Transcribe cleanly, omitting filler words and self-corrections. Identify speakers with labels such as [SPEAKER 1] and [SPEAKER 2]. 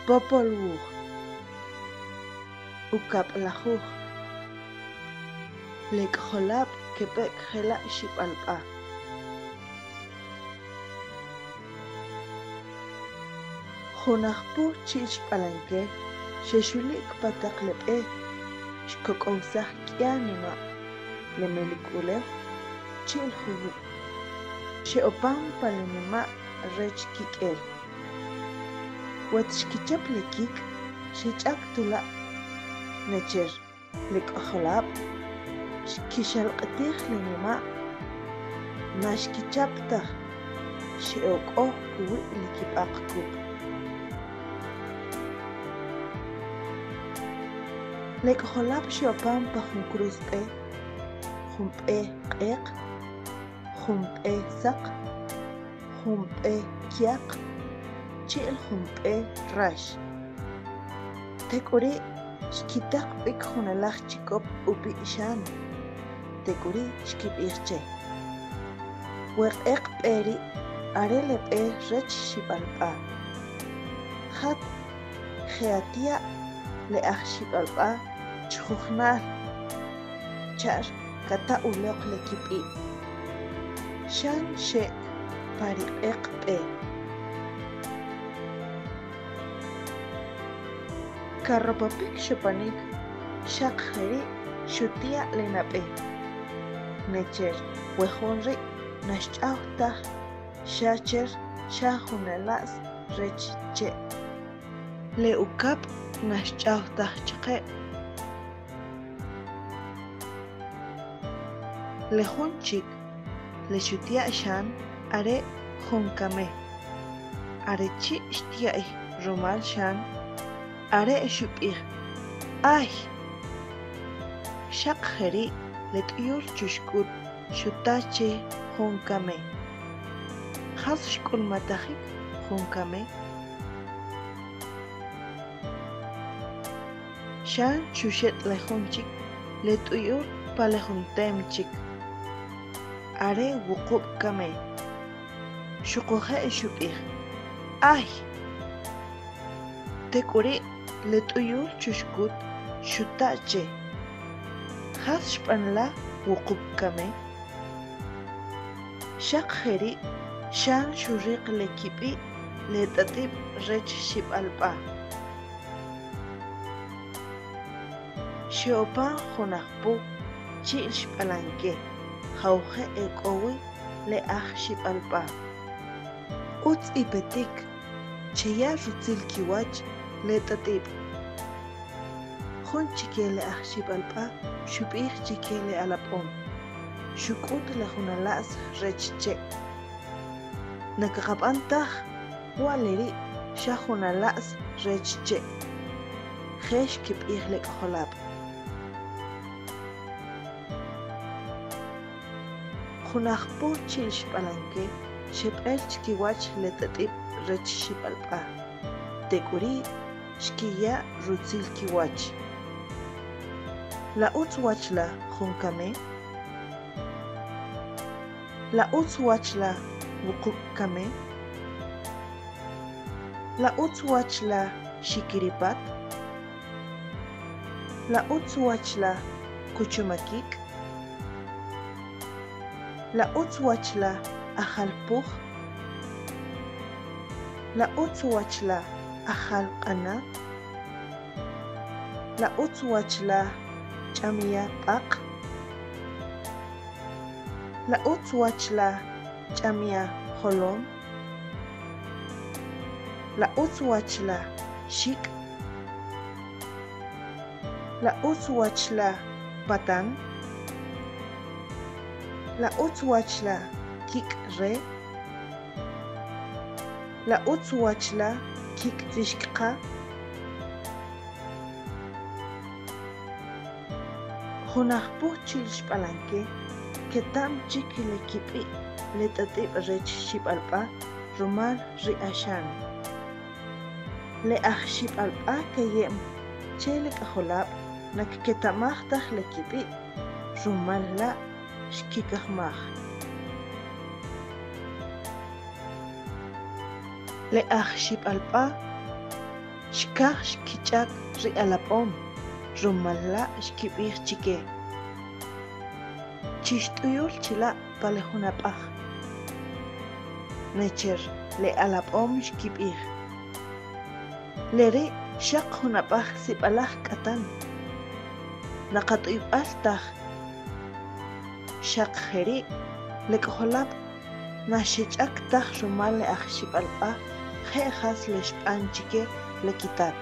[SPEAKER 1] Popol Wuj Ukab'lajuj Le k'ojolab' keb'ek jela' Xib'alb'a. Junajpu chi'l Xb'alanke xexuli'k pa taq le b'e, xkok'owsaj k'ya nima', le melik ulew, chi'l juyub'. Xe'opan pa le nima' rech Kik'el. Wet xkichap le kik' xech'ak tula' necher le k'ojolab' xkixalq'atij le nima' ma xkichap taj xe'ok'ow puwi' le kib'aq kuk'. Le k'ojolab' xe'opan pa jun krus b'e, jun b'e q'eq, jun b'e saq, jun b'e kyaq chi'l jun b'e rax. Tek'uri' xkitaq b'ik jun alaj chikop ub'i' Xan, tek'uri' xkib'ij che: We q'eq b'e ri' are le b'e rech Xib'alb'a. Jat je'atiya' le aj Xib'alb'a chjujnal, cha'r kata uloq le kib'i'. Xan xe' pa ri q'eq b'e. Karopopik xopanik xaq jeri' xutiya' le nab'e. Necher we jun ri' na xch'aw taj xa cher xa jun ala's rech che'. Le ukab' na xch'aw taj chaqe'. Le jun chik, le xutiya' xan are jun kame. Are chi' xtiya'y rumal xan, are' xub'ij: ¡Ay! Xaq jeri' le t'uyul chuxkut xuta che jun kame: Jas xk'ulmatajik jun kame? Xan xuxet' le jun chik le t'uyul pa le jun tem chik. Are wuqub' kame. Xuquje' xub'ij: ¡Ay! Tek'uri' le t'uyul chuxkut xuta' che: Jas xb'an la wuqub' kame? Xaq jeri' xan xuriq le kib'i' le tatib' rech Xib'alb'a. Xe'opan Junajpu chi'l Xb'alanke jawje' e k'o wi le aj Xib'alb'a. Utz ipetik, chiya' rutzil kiwach le tatib'. Jun chike le aj Xib'alb'a xub'ij chike le alab'om, xuk'ut le jun ala's rech che'. Na kaqab'an taj, wa' le ri' xa jun ala's rech che'. Je xkib'ij le k'ojolab'. Junajpu chi'l Xb'alanke xeb'el chkiwach le tatib' rech Xib'alb'a, tek'uri' xkiya' rutzil kiwach. La utz wach la jun kame? La utz wach la wuqub' kame? La utz wach la xikiripat? La utz wach la kuchumakik'? La utz wach la ajal puj? La utz wach la ajal q'ana? La utz wach la ch'amiya q'aq? La utz wach la ch'amiya jolom? La utz wach la xik'? La utz wach la patan? La utz wach la kik' re? La utz wach la kik' tzixkqa? Junajpu chi'l Xb'alanke keta'm chik le kib'i' le tatib' rech Xib'alb'a rumal ri a Xan. Le aj Xib'alb'a keye'm che le k'ajolab' na kketa'maj taj le kib'i' rumal la' xkikajmaj. Le aj Xib'alb'a Xkaj xkich'ak ri alab'om, rumal la' xkib'ij chike: Chixt'uyul chila' pa le jun ab'aj. Necher le alab'om xkib'ij: Le ri' xaq jun ab'aj sib'alaj k'atan, naqat'uyb'al taj. Xaq jeri' le k'ojolab' na xech'ak taj rumal le aj xib'alb'a je' jas le xb'an chike le kitat.